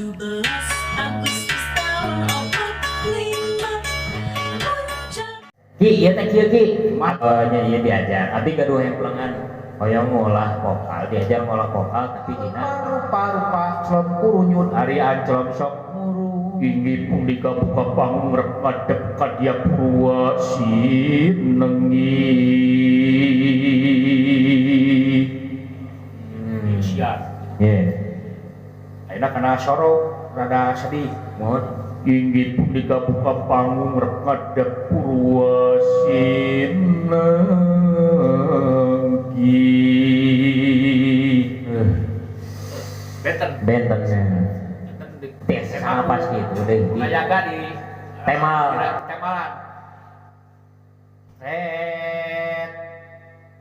17 Agustus tahun 45 puncak. Ki, ieu teh kieu, Ki. Nya ieu diajar. Abi gaduh hemplengan hoyong ngolah vokal, diajar ngolah vokal tapi dina rupa-rupa celom kurunyut ari ancelom sok muru. Inggih punika buka pangrep ngadep ka dia purwa sinengi. Sian. Ye. Ayeuna kana sorok rada sedih. Mohon. Inggih punika buka panggung rep ngadep purwa sinengi. Benten. Benten. Benten di Tes napas gitu deh. Ngajaga di Temal. Temalan. Ret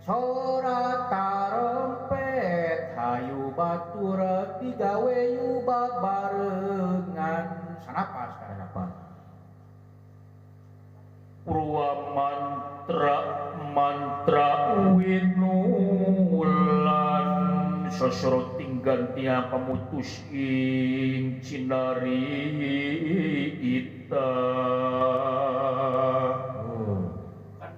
sora tarompet hayu batur digawe yubag barengan sanapas Kenapa? Purwa mantra mantra winulan sosro tinggantia pamutus ing cinarita. Kan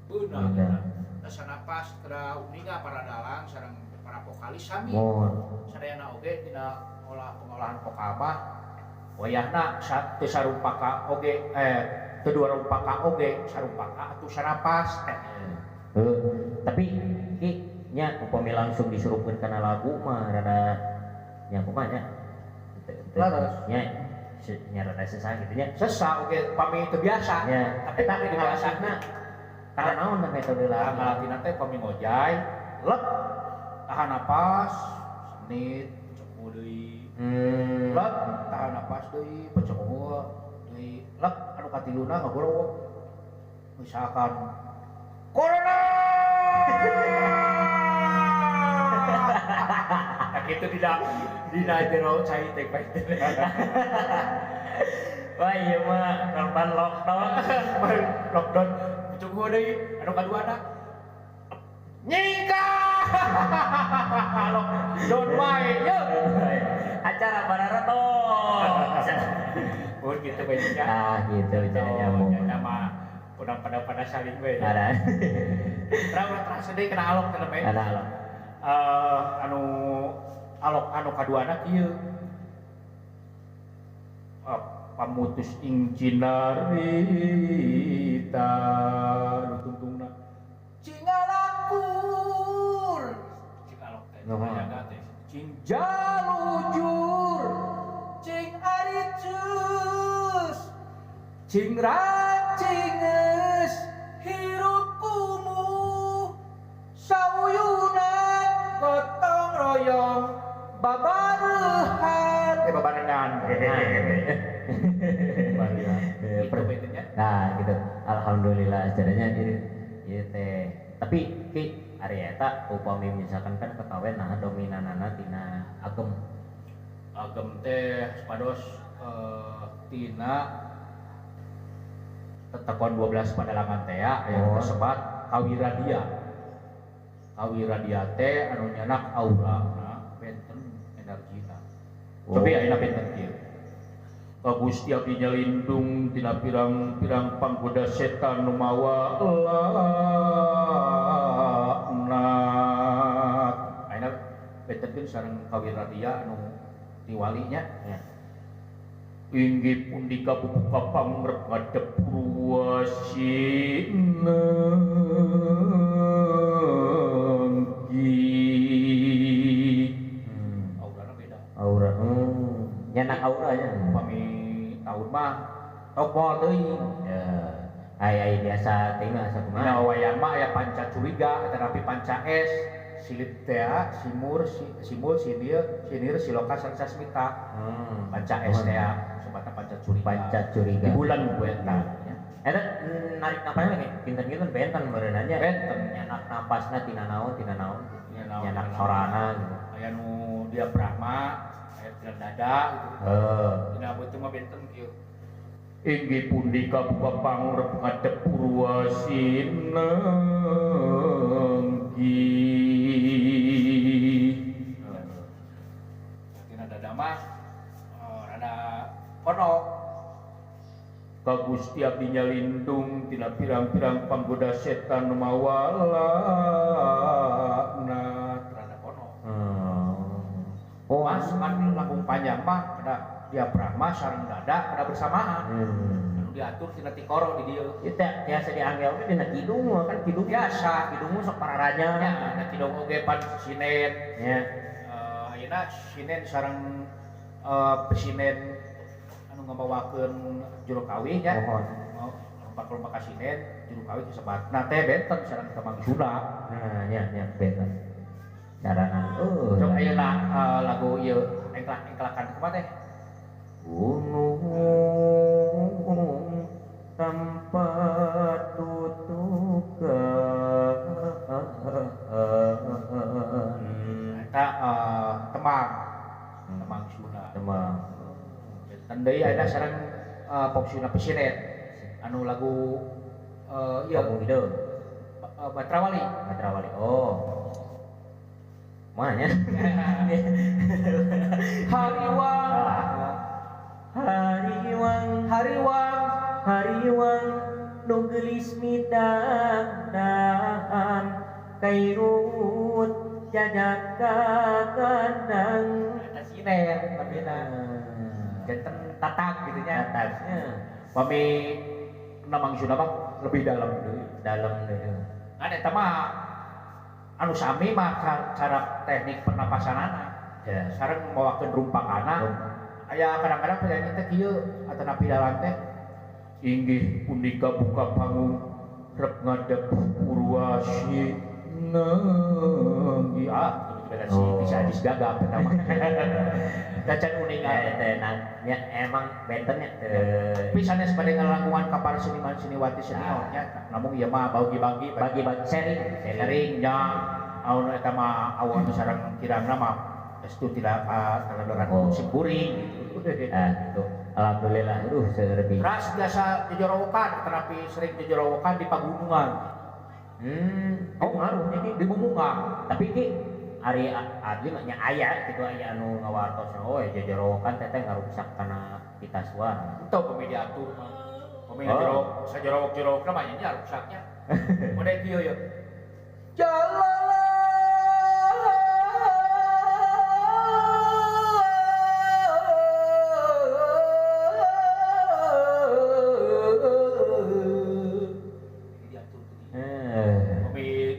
beunang Beunang. Sanapas tera uninga para dalang sareng para vokalis sami. Mohon. Sadayana oge dina olah pengolahan vokal mah wayahna teu sarupaka oge teu dua rupaka oge sarupaka atuh sanapas. Tapi Ki nya upami langsung disurupkeun kana lagu mah rada nya kumaha nya? Leres. Nya nya rada sesah gitu nya. Sesah oge pami teu biasa. Nya, Tapi eta pami teu biasa. ngalatihna kana naon teh metode Nah, lagu? ngalatina teh pami ngojay, lek tahan napas menit pecok deui. Lek tahan napas deui, pecok deui. Lek anu katiluna ngagorowok. Misalkan corona. Nah, kitu dina jero cai teh bae. Wah, iya mah korban lockdown. Lockdown pecok deui anu kaduana. Nyingkah. Lockdown wae yeuh. Acara barareto. Oh gitu bae nya. Ah, gitu cara nyambung. Nya mah udang pada-pada saling we. Ada. Urang ulah terasa deui kena alok teh bae. Ada alok. Anu alok anu kaduana kieu. Pamutus ing cinarita nu tungtungna. Cingalakur. Cing alok teh. Nuhun. Jaga teh. Cing jalujur. Cing aricus. Cing racinges hirup kumuh sauyunan gotong royong babarehan babarengan. Itu bedanya. Nah, gitu. Alhamdulillah jadinya ini ieu teh. Tapi Ki ari eta upami misalkan kan kekawen nah dominanana tina agem. Agem teh supados tina tetekon 12 padalangan teh ya, aya Oh. tesebat kawiradia. Kawiradia teh anu nyanak aurana benten energina. Oh. Cobi ayeuna benten kieu. Ka Gusti abdi nyalindung tina pirang-pirang panggoda setan nu mawa laknat. Ayeuna bentenkeun sareng kawiradia anu tiwalinya. Ya. Inggih pundika bubuka pangrep ngadep purwa sinenggi. Aurana beda. Aura. Nyanak auranya. Upami tahun mah tokmol teuing. Ya. Ai ai biasa teh mah asa kumaha. Dina wayan mah aya panca curiga tetapi panca es silip teh simur simul sinir sinir siloka sareng sasmita. Panca es teh sobatna panca curiga. Panca curiga. Di bulan gue eta. Eta narik napasna ge kinten-kinten benten meureunanya. Benten. Nyanak napasna tina naon tina naon. Tina naon, Nyanak tina naon. sorana gitu. Aya nu diafragma, aya tina dada gitu. Heeh. Dina beuteung mah benten kieu. Inggih pundika buka pangrep ngadep purwa sinenggi. Tina dada mah Rada ponok. Ka Gusti abdi nyalindung tina pirang-pirang panggoda setan nu mawalana. Rada ponok. Oh, Mas kan langkung panjang mah kada diafragma sareng dada kada bersamaan. Anu diatur tina tikoro di dieu. Ieu teh biasa diangge oge dina kidung kan kidung biasa kidung sok pararanya. Nya da kidung oge pan sinen. Nya. Ayeuna sinen sareng pesinen anu ngamawakeun juru kawih nya. Mohon. Lompat-lompat ka sinen juru kawih disebatna teh benten sareng tembang Sunda. Nah, nya nya benten. Carana Sok ayeuna lagu ieu engklak-engklakan kumaha teh? Gunung tanpa tutukan. Eta temang. Temang Sunda. Temang. Benten deui ayeuna sareng pop Sunda pesinen. Anu lagu ieu Kampung Hideung. Batrawali. Batrawali. Oh. Mana? Hariwang. Hariwang, hariwang, hariwang nu geulis midang-daan kairut jajak ka kandang. Eta sinen namina. Janten tatag gitu nya. Tatagnya. Pami namang Sunda mah lebih dalam deui. Dalam deui. Ngan eta mah anu sami mah cara teknik pernapasanana. Ya. Sareng mawakeun rumpakana. Aya kadang-kadang penyanyi teh kieu atanapi dalan teh inggih punika buka panggung rep ngadep Purwasi nenggi ah beda sih bisa hadis gagap eta mah. Dacan uninga teh nya emang bentennya teh. Tapi sanes bade ngalangkungan ka para seniman seniwati senior nya namun ieu mah bagi-bagi bagi-bagi sharing sharing nya aun eta mah awon sareng kirangna mah estu tidak kaladoran simkuring gitu. Ah gitu. Alhamdulillah aduh seueur bi. Ras biasa jejorowokan tetapi sering jejorowokan di pagunungan. Oh ngaruh nya di Mumungan. Tapi ki ari abdi mah nya aya kitu aya anu ngawartos oh jejorowokan teh teh ngaruksak kana pita suara. Teu pami diatur mah. Pami ngajorok sajorowok-jorowokna mah nya ruksaknya. Model kieu ye.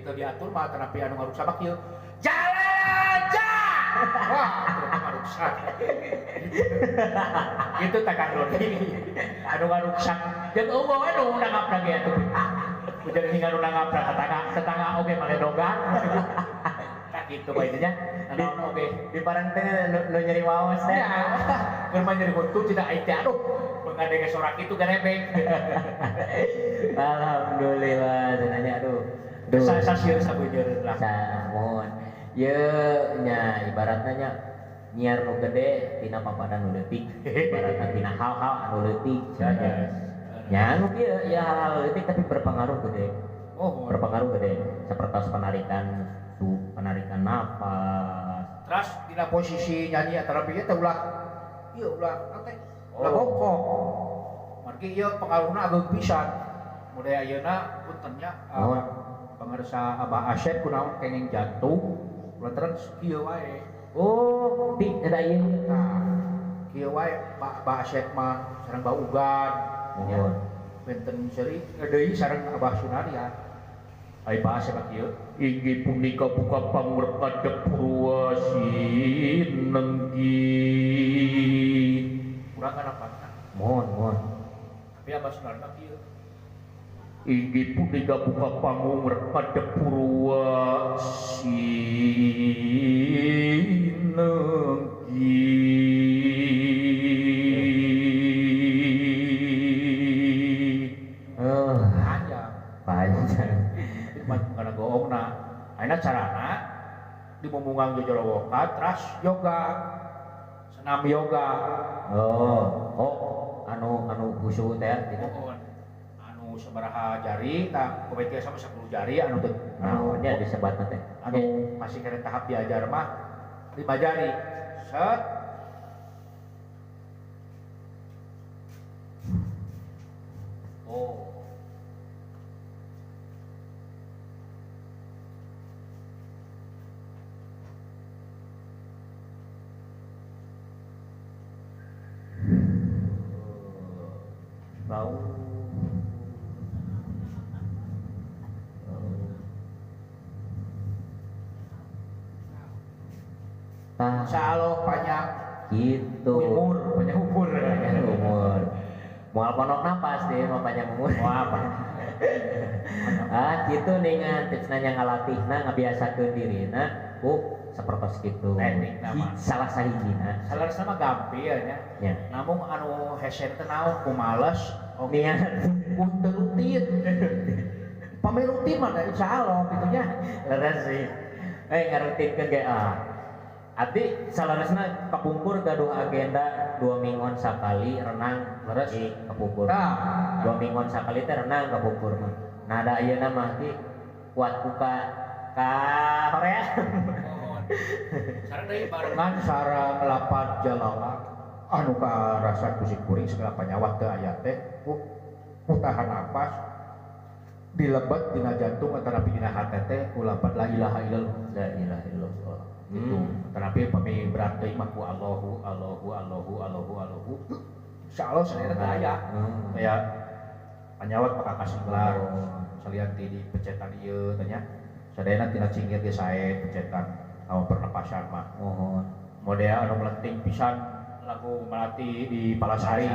Diatur mah terapi anu ngaruksak mah kieu. Jalan aja. Wah, itu ngaruksak. Itu teh Kang Doni. Anu ngaruksak. Jeung eueuh anu nanggapna ge atuh. Ujang hingga anu nanggapna tetangga, tetangga oge maledogan. Tah kitu bae nya. Nanaon oge di parang teh nu nyeri waos teh. Keur mah nyeri huntu tidak aing teh aduh. Mengadenge sorak itu garebek. Alhamdulillah cenah aduh. Sasieun sabeujeureun lah. Mohon. Ye nya ibaratna nya nyiar nu gede tina papadan nu leutik. Ibaratna tina hal-hal anu leutik cenah. Nya anu kieu ya hal-hal leutik tapi berpengaruh gede. Oh, berpengaruh gede. Sapertos penarikan penarikan napas. Terus dina posisi nyanyi atau ieu teh ulah ieu ulah teh ulah bongkok. Margi ieu pengaruhna ageung pisan. Model ayeuna punten nya. Pangarsa Abah Asep kunaon kenging jantung lantaran kieu wae. Oh, ti eta ieu. Tah, kieu wae Abah Asep mah sareng Bah Ugan. Mohon. Benten seuri deui sareng Abah Sunaria. Ai Bah Asep mah kieu. Inggih punika buka pangurep ngadep Purwasi nenggi. Kurang kana apa? Mohon, mohon. Tapi Abah Sunaria mah kieu. Inggih punika buka panggung ngadep Purwasi nenggi. Panjang. Panjang. Tapi mah kana goongna. Ayeuna carana di Mumungan jojorowokan teras yoga. Senam yoga. Oh, oh anu khusyuk teh gitu. Sabaraha jari tah pemain tiasa mah 10 jari anu teu anu nya disebatna teh anu masih kena tahap diajar mah 5 jari set Oh. Bau. Tah. Insyaallah panjang gitu. Umur, panjang umur. Panjang umur. Moal ponok napas deh, mau panjang umur. Moal apa? Ah, gitu ningan tips nanya ngalatihna ngabiasakeun dirina ku sapertos kitu. Teknik nama. Salah sahijina. Salah sama gampil nya. Ya. Namun anu hese teh naon ku males, niat ku teu rutin. Pameh rutin mah da insyaallah kitu nya. Leres sih. Ngarutinkeun ge ah. Abdi salaresna kapungkur gaduh agenda 2 minggon sakali renang leres di kapungkur. Tah, 2 minggon sakali teh renang kapungkur mah. Nah da ayeuna mah ki kuat buka ka Korea. Sareng deui barengan sareng lapat jalala anu karasa ku kuring segala panyawat teu aya teh ku tahan napas dilebet dina jantung antara dina hate teh ku lapat la ilaha illallah. La ilaha illallah. Gitu. Tetapi pami berat teuing mah ku Allahu Allahu Allahu Allahu Allahu. Insyaallah sadayana teh aya. Aya panyawat bakal kasinglar salian ti di pencetan ieu teh nya. Sadayana tina cingir ge sae pencetan awan pernapasan mah. Mohon. Model anu melenting pisan lagu Melati di Palasari.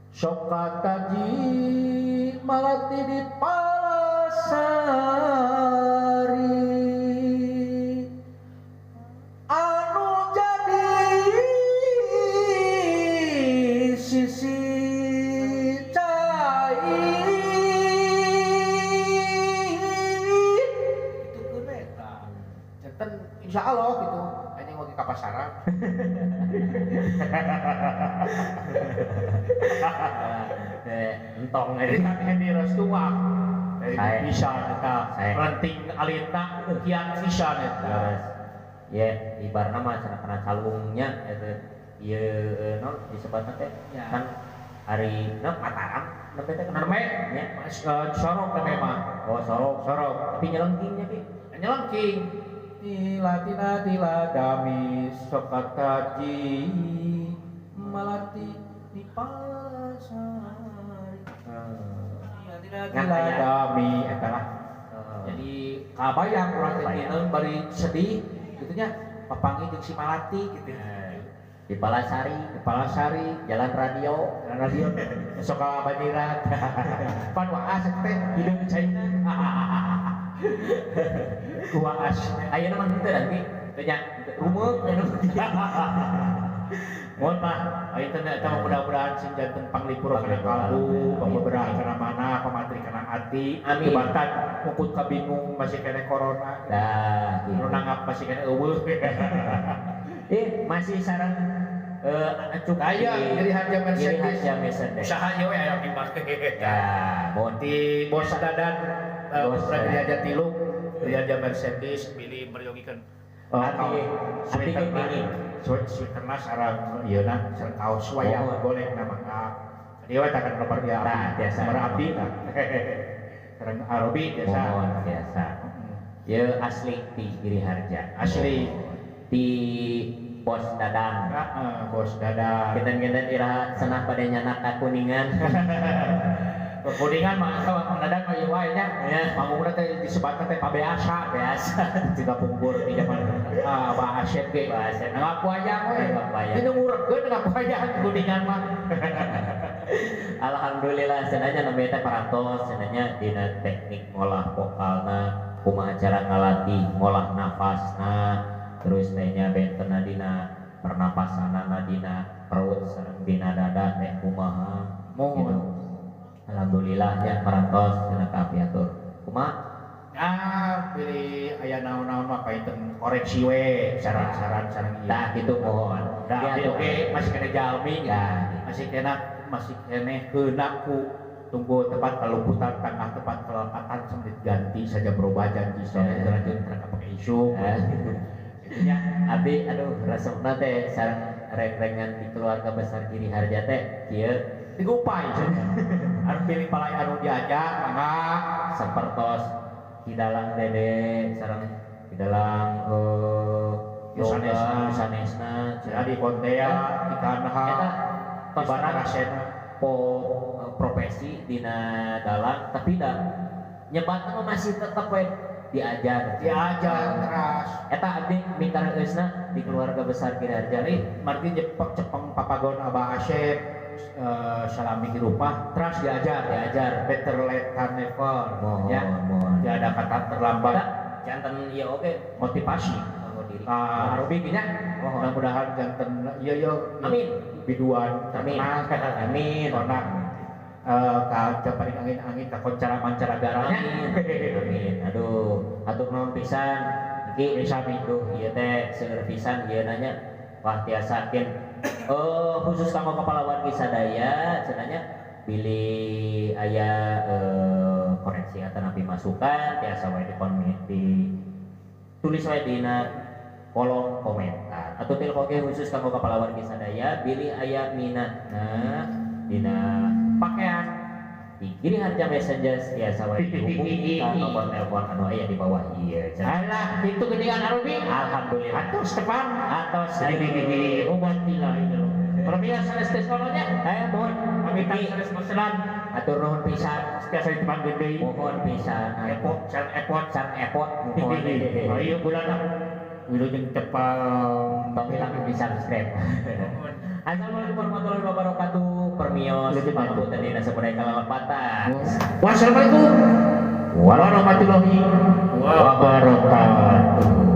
Sok kataji Melati di Palasari anu jadi sisi cai itu keun eta janten insyaallah gitu anjing lagi ka pasaran. Entong jadi kan Hendy Restu mah bisa eta renting alitna kiat pisan eta. Ya, ibarna mah cenah kana calungnya eta ieu naon disebutna teh kan ari naon Mataram nembe teh kana nembe nya sorok nembe mah. Oh, sorok. Sorok. Tapi nyelengkingnya ki. Nyelengking. Tila tina tila dami sokataji malati di Palasari. Tila tina tila dami eta lah. Jadi kabayang urang teh ngineng bari sedih gitu nya papanggih jeung si Malati gitu. Di Palasari, di Palasari, jalan radio, jalan radio sok ka banjiran. Pan waas teh hideung caina. Waas. Ayeuna mah henteu dan ki. Teu nya rumeuk anu. Mohon mah ayeuna teh eta mudah-mudahan sing janten panglipur kana kalbu, pambeberah kana mana, pamatri kana ati. Amin. Batan mukut kabingung masih kene corona. Dah, nu nanggap masih kene eueuh. Masih sareng acuk aya Giri Harja Mercedes. Mercedes. Usaha ieu we aya di mah. Ya, mohon di Bos Dadan Bos Giri Harja tilu, Giri Harja Mercedes bilih meryogikeun. Ati ati sweaterna sareng ieuna sareng kaos wayang golek na mangga. Dieu we takan lebar dia. Tah, biasa. Abdi tah. Sareng Arobi biasa. Mohon biasa. Ieu asli ti Giri Harja. Asli ti Bos Dadang. Bos Dadang. Kinten-kinten iraha senah pada nyanak ka Kuningan. Kuningan mah Mang Dadang mah ieu wae nya. Manggungna teh disebatna teh pabeasa, beasa. Tina pungkur di zaman Abah Asep ge. Abah Asep. Ngaku wayang we. Ngaku Ini nguregkeun ngaku wayang Kuningan mah. Alhamdulillah cenah nembe teh parantos cenah dina teknik ngolah vokalna, kumaha cara ngalatih ngolah nafasna, terus teh nya bentenna dina pernapasanana dina perut sareng dina dada teh kumaha. Mohon. Alhamdulillah nya parantos cenah kapiatur. Kumaha? Ah, pilih aya naon-naon mah painten koreksi we, saran-saran sareng ieu. Tah kitu mohon. Da abdi oge masih kena jalmi, masih kena keuna ku tunggu tempat keluputan tengah tempat kelepatan semenit ganti saja berubah janji soalnya lanjut mereka pakai isu. Gitu nya. Abdi aduh resepna teh sareng reng-rengan di keluarga besar Giri Harja teh kieu. Digupai cenah. Anu pilih palai anu diajak mangga. Sapertos Ki Dalang Dede sareng Ki Dalang yoga Sanesna. Sanesna. Cenah di Kontea, di Kanha, Eta di ibarat Barasena. po profesi dina dalang, tapi da nyebatna mah masih tetep we diajar. Diajar teras. Eta abdi mikareusna di keluarga besar Giri Harja. Jadi margi nyepek cepeng papagon Abah Asep salami hirupah teras diajar. Diajar. Better late than never. Mohon Ya. mohon. Tiada kata terlambat. Eta janten ieu oge Motivasi. kanggo diri. Ah, Robi nya. Mohon. Mudah-mudahan janten ieu ieu Amin. biduan Amin. terkenal. Amin. Karena ka paling angin-angin ka koncara mancanegara. Amin. Amin. Aduh, atur nuhun pisan. Iki Sami. duh ieu teh seueur pisan ieu nanya. Wah, tiasa kin. Khusus kanggo kepala wargi sadaya cenah nya, bilih aya koreksi atau napi masukan tiasa wae di di tulis wae dina kolom komentar atau telepon oge. Khusus kanggo kepala wargi sadaya, bilih aya minatna dina pakaian di Giri Harja Messengers, tiasa wae dihubungi ka nomor telepon anu aya di bawah ieu cenah. Alah, itu geningan Arobi. Alhamdulillah. Atuh Stefan. Atos. Obat gila ini loh. Permias sanes tes nya. Mohon Pamitan Iki, sanes bosenan. Atur nuhun pisan. Biasa ditepang deui. Mohon pisan. Epot, sareng epot. Sareng epot mohon. Ayo bulan ah. Wilujeng tepang. Tong hilang di subscribe. Assalamualaikum warahmatullahi wabarakatuh. Permios pangapunten dina sabudaya kalalepatan. Wassalamualaikum warahmatullahi wabarakatuh.